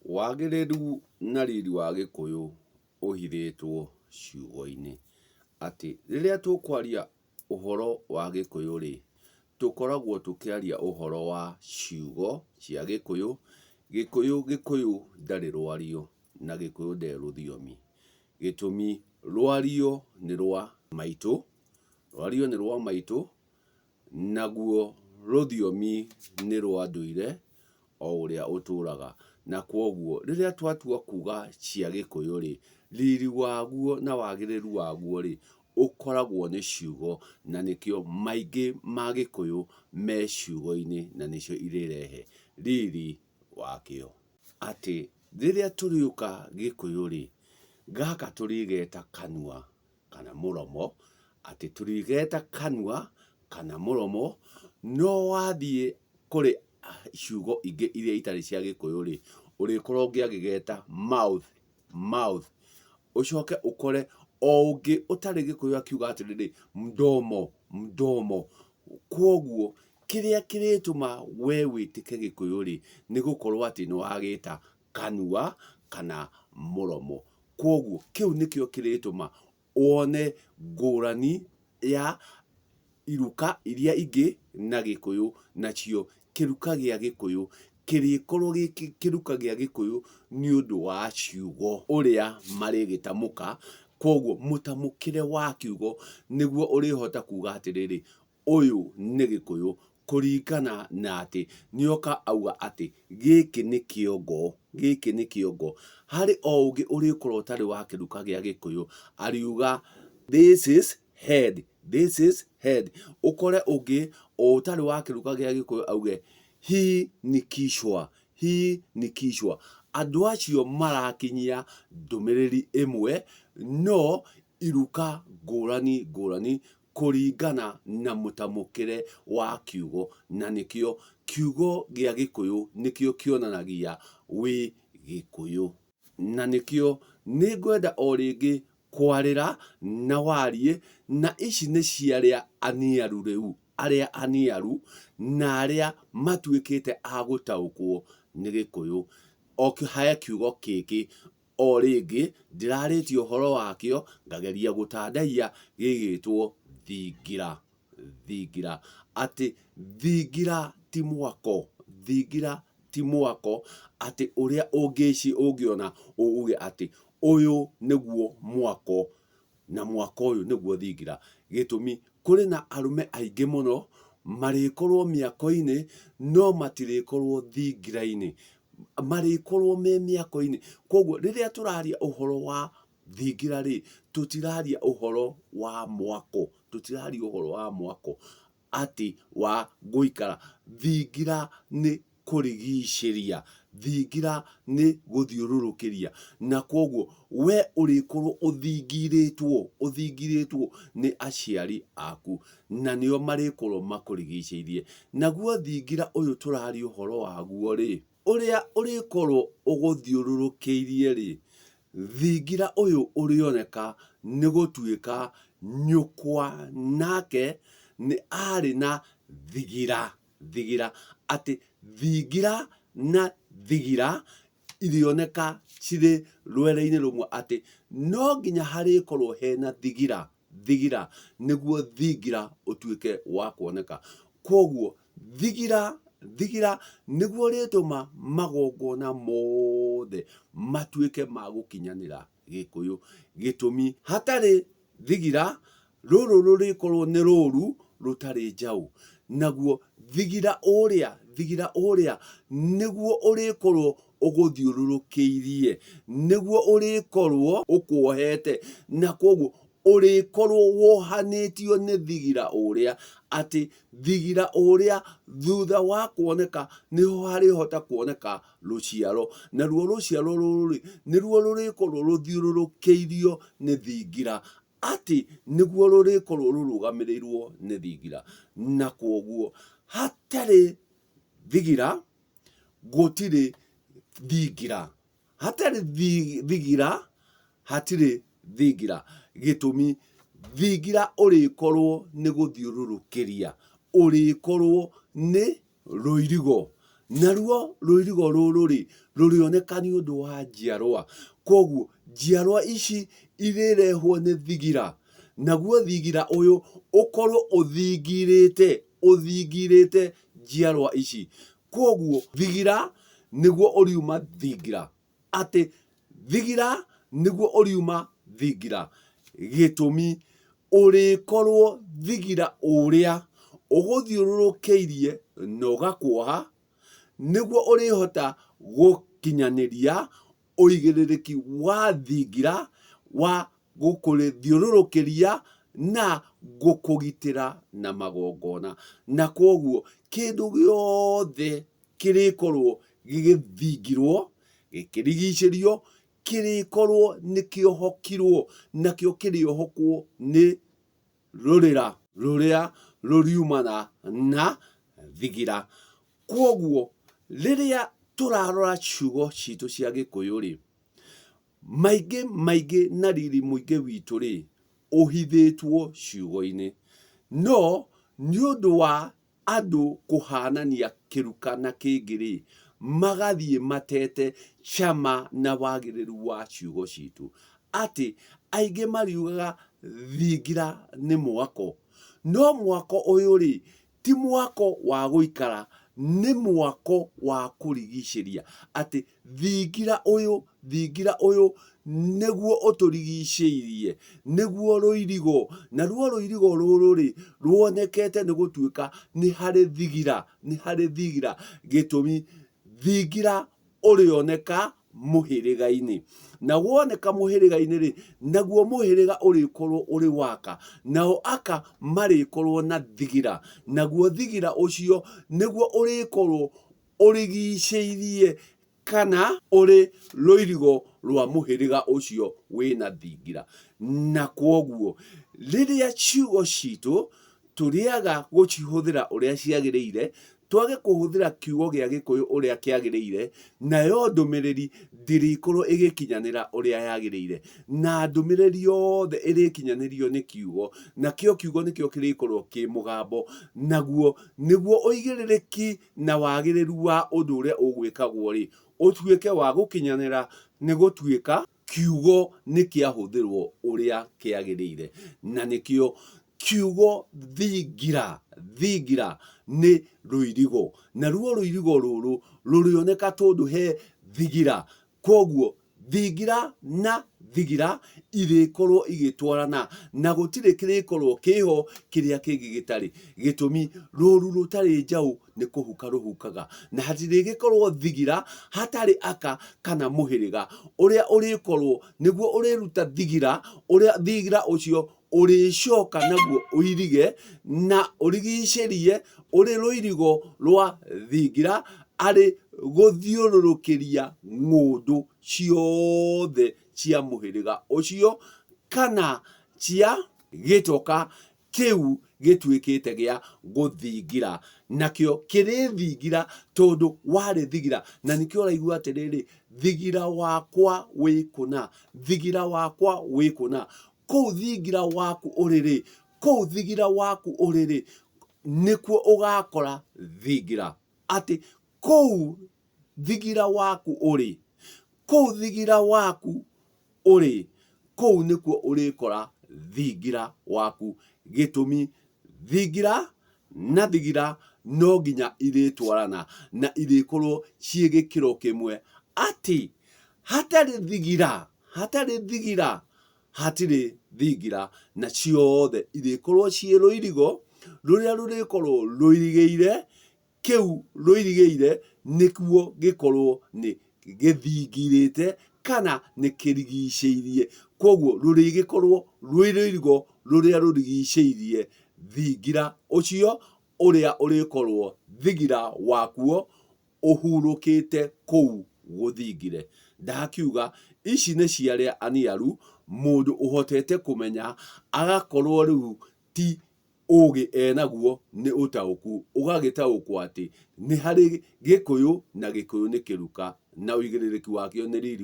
Wagĩrĩru na riri wa Gĩkũyũ ũhithĩtwo ciugo-inĩ. Atĩ rĩrĩa tũkwaria ũhoro wa Gĩkũyũ-rĩ, tũkoragwo tũkĩaria ũhoro wa ciugo cia Gĩkũyũ. Gĩkũyũ Gĩkũyũ ndarĩ rwario na Gĩkũyũ nde rũthiomi. Gĩtũmi, rwario nĩ rwa maitũ, rwario nĩ rwa maitũ, naguo rũthiomi nĩ rwa ndũire o ũrĩa ũtũraga. Na kwoguo rĩrĩa twatua kuga cia Gĩkũyũ-rĩ, riri waguo na wagĩrĩru waguo-rĩ, ũkoragwo nĩ ciugo, na nĩkĩo maingĩ ma Gĩkũyũ me ciugo-inĩ na nĩcio irĩrehe riri wakĩo. Atĩ rĩrĩa tũrĩũka Gĩkũyũ-rĩ, gaka tũrĩgeta kanua kana mũromo, atĩ tũrĩgeta kanua kana mũromo, no wathiĩ kũrĩ ciugo ingĩ iria itarĩ cia Gĩkũyũ-rĩ, ũrĩkora ũngĩ agĩgeta mouth, mouth. Ũcoke ũkore o ũngĩ ũtarĩ Gĩkũyũ akiuga atĩrĩrĩ, mdomo, mdomo. Kwoguo kĩrĩa kĩrĩtũma we wĩtĩke Gĩkũyũ-rĩ, nĩ gũkorwo atĩ nĩ wagĩta kanua kana mũromo. Kwoguo kĩu nĩkĩo kĩrĩtũma wone ngũrani ya iruka iria ingĩ na Gĩkũyũ, nacio kĩruka gĩa Gĩkũyũ kĩrĩkorwo gĩ kĩruka gĩa Gĩkũyũ nĩ ũndũ wa ciugo ũrĩa marĩgĩtamũka. Kwoguo mũtamũkĩre wa kiugo nĩguo ũrĩhota kuga atĩrĩrĩ, ũyũ nĩ Gĩkũyũ kũringana na atĩ nĩoka auga atĩ gĩkĩ nĩ kĩongo, gĩkĩ nĩ kĩongo. Harĩ o ũngĩ ũrĩkorwo ũtarĩ wa kĩruka gĩa Gĩkũyũ ariuga this is head, this is head. Ũkore ũngĩ o ũtarĩ wa kĩruka gĩa Gĩkũyũ auge hii ni kichwa, hii ni kichwa. Andũ acio marakinyia ndũmĩrĩri ĩmwe no iruka ngũrani ngũrani kũringana na mũtamũkĩre wa kiugo, na nĩkĩo kiugo gĩa Gĩkũyũ nĩkĩo kĩonanagia wĩ Gĩkũyũ. Na nĩkĩo nĩngwenda o rĩngĩ kwarĩra na wariĩ, na ici nĩ cia arĩa aniaru rĩu, arĩa aniaru na arĩa matuĩkĩte a gũtaũkwo nĩ Gĩkũyũ. O he kiugo kĩngĩ O rĩngĩ ndĩrarĩtie ũhoro wakĩo ngageria gũtandaiya gĩgĩtwo thingira. Thingira. Atĩ thingira ti mwako, thingira ti mwako atĩ ũrĩa ũngĩona uge atĩ ũyũ nĩguo mwako na mwako ũyũ nĩguo thingira. Gĩtũmi, kũrĩ na arũme aingĩ mũno marĩkorwo mĩako-inĩ no matirĩkorwo thingira-inĩ. Marĩkorwo me mĩako-inĩ. Koguo rĩrĩa tũraria ũhoro wa thingira rĩ, tũtiraria ũhoro wa mwako, tũtiraria ũhoro wa mwako atĩ wa gũikara. Thingira nĩ kũrigicĩria, thingira nĩ gũthiũrũrũkĩria, na kwoguo we ũrĩkorwo ũthingirĩtwo, ũthingirĩtwo nĩ aciari aku, na nĩo marĩkorwo makũrigicĩirie. Naguo thingira ũyũ tũraria ũhoro waguo rĩ, ũrĩa ũrĩkorwo ũgũthiũrũrũkĩirie rĩ, thingira ũyũ ũrĩoneka nĩ gũtuĩka nyũkwa nake nĩ arĩ na thigira. Thigira, atĩ thingira na thigira irĩoneka cirĩ rwere-inĩ rũmwe atĩ no nginya harĩkorwo hena thigira, thigira nĩguo thingira ũtuĩke wa kuoneka. Kwoguo thigira, thigira nĩguo ũrĩtũma magongona mothe matuĩke ma gũkinyanĩra Gĩkũyũ. Gĩtũmi, hatarĩ thigira, rũrũ rũrĩkorwo nĩ rũru rũtarĩ njaũ. Naguo thigira ũrĩa, thigira ũrĩa nĩguo ũrĩkorwo ũgũthiũrũrũkĩirie, nĩguo ũrĩkorwo ũkuohete, na kwoguo ũrĩkorwo wohanĩtio nĩ thigira ũrĩa, atĩ thigira ũrĩa thutha wa kuoneka nĩho harĩhota kuoneka rũciaro, naruo rũciaro rũrũ-rĩ, nĩruo rũrĩkorwo rũthiũrũrũkĩirio nĩ thingira, atĩ nĩguo rũrĩkorwo rũrũgamĩrĩirwo nĩ thingira. Na kwoguo hatarĩ thigira gũtirĩ thingira, hatarĩ thigira hatirĩ thingira. Gĩtũmi, thingira ũrĩkorwo nĩ gũthiũrũrũkĩria, ũrĩkorwo nĩ rũirigo. Naruo rũirigo rũrũ rĩ, rũrĩoneka nĩ ũndũ wa njiarwa. Kwoguo njiarwa ici irĩrehwo nĩ thigira, naguo thigira ũyũ ũkorwo ũthingirĩte, ũthingirĩte njiarwa ici. Kwoguo thigira nĩguo ũriuma thingira. Atĩ thigira nĩguo ũriuma thingira. Gĩtũmi, ũrĩkorwo thigira ũrĩa ũgũthiũrũrũkĩirie na ũgakuoha, nĩguo ũrĩhota gũkinyanĩria ũigĩrĩrĩki wa thingira wa gũkũthiũrũrũkĩria na gũkũgitĩra na magongona. Na kwoguo kĩndũ gĩothe kĩrĩkorwo gĩgĩthingirwo, gĩkĩrigicĩrio, kĩrĩkorwo nĩ kĩohokirwo, nakĩo kĩrĩohokwo nĩ rũrĩra rũrĩa rũriumana na thigira. Kwoguo rĩrĩa tũrarora ciugo citũ cia Gĩkũyũ-rĩ, maingĩ maingĩ na riri mũingĩ witũ-rĩ, ũhithĩtwo ciugo-inĩ. No nĩ ũndũ wa andũ kũhanania kĩruka na kĩngĩ-rĩ, magathiĩ matete cama na wagĩrĩru wa ciugo citũ. Atĩ aingĩ mariugaga thingira nĩ mwako. No mwako ũyũ-rĩ, ti mwako wa gũikara, nĩ mwako wa kũrigicĩria. Atĩ thingira ũyũ, thingira ũyũ nĩguo ũtũrigicĩirie, nĩguo rũirigo, naruo rũirigo rũrũ-rĩ, ruonekete nĩ gũtuĩka nĩ harĩ thigira, nĩ harĩ thigira. Gĩtũmi, thingira ũrĩoneka mũhĩrĩga-inĩ. Na woneka mũhĩrĩga-inĩ-rĩ, naguo mũhĩrĩga ũrĩkorwo ũrĩ waka, nao aka marĩkorwo na thigira, naguo thigira ũcio nĩguo ũrĩkorwo ũrigicĩirie kana ũrĩ rũirigo rwa mũhĩrĩga ũcio wĩna thingira. Na kwoguo rĩrĩa ciugo citũ tũrĩaga gũcihũthĩra ũrĩa ciagĩrĩire, twage kũhũthĩra kiugo gĩa Gĩkũyũ ũrĩa kĩagĩrĩire, nayo ndũmĩrĩri ndĩrĩkorwo ĩgĩkinyanĩra ũrĩa yagĩrĩire. Na ndũmĩrĩri yothe ĩrĩkinyanĩrio nĩ kiugo, nakĩo kiugo nĩkĩo kĩrĩkorwo kĩ mũgambo, naguo nĩguo ũigĩrĩrĩki na wagĩrĩru wa ũndũ ũrĩa ũgwĩkagwo-rĩ, ũtuĩke wa gũkinyanĩra nĩ gũtuĩka kiugo nĩ kĩahũthĩrwo ũrĩa kĩagĩrĩire. Na nĩkĩo kiugo thingira, thingira nĩ rũirigo, naruo rũirigo rũrũ rũrĩoneka tondũ he thigira. Kwoguo thingira na thigira irĩkorwo igĩtwarana na gũtirĩ kĩrĩkorwo kĩho kĩrĩa kĩngĩ gĩtarĩ. Gĩtũmi, rũru rũtarĩ njaũ nĩ kũhuka rũhukaga, na hatirĩgĩkorwo thigira hatarĩ aka kana mũhĩrĩga ũrĩa ũrĩkorwo nĩguo ũrĩruta thigira, ũrĩa thigira ũcio ũrĩcoka naguo ũirige na ũrigicĩrie ũrĩ rũirigo rwa thingira arĩ gũthiũrũrũkĩria ng'ũndũ ciothe cia mũhĩrĩga ũcio kana cia gĩtoka kĩu gĩtuĩkĩte gĩa gũthingira. Nakĩo kĩrĩthingira tondũ warĩ thigira. Na nĩkĩo ũraigua atĩrĩrĩ, thigira wakwa wĩ kũna, thigira wakwa wĩ kũna. Kũu thingira waku ũrĩ-rĩ, kũu thingira waku ũrĩ-rĩ, nĩkuo ũgakora thingira. Atĩ kũu thingira waku ũrĩ, kũu thingira waku ũrĩ, kũu nĩkuo ũrĩkora thingira waku. Gĩtũmi, thingira na thingira no nginya irĩtwarana na irĩkorwo ciĩ gĩkĩro kĩmwe. Atĩ hatarĩ thingira, hatarĩ thingira hatirĩ thingira, na ciothe irĩkorwo ciĩ rũirigo rũrĩa rũrĩkorwo rũirigĩire kĩu rũirigĩire nĩkuo gĩkorwo nĩ gĩthingirĩte kana nĩ kĩrigicĩirie. Koguo rũrĩgĩkorwo rwĩ rũirigo rũrĩa rũrigicĩirie thingira ũcio ũrĩa ũrĩkorwo thingira wakuo ũhurũkĩte kũu gũthingire. Ndakiuga ici nĩ cia arĩa aniaru, mũndũ ũhotete kũmenya agakorwo rĩu ti ũgĩ enaguo nĩ ũtaũku, ũgagĩtaũkwo atĩ nĩ harĩ Gĩkũyũ na Gĩkũyũ nĩ kĩruka na ũigĩrĩrĩki wakĩo nĩ riri.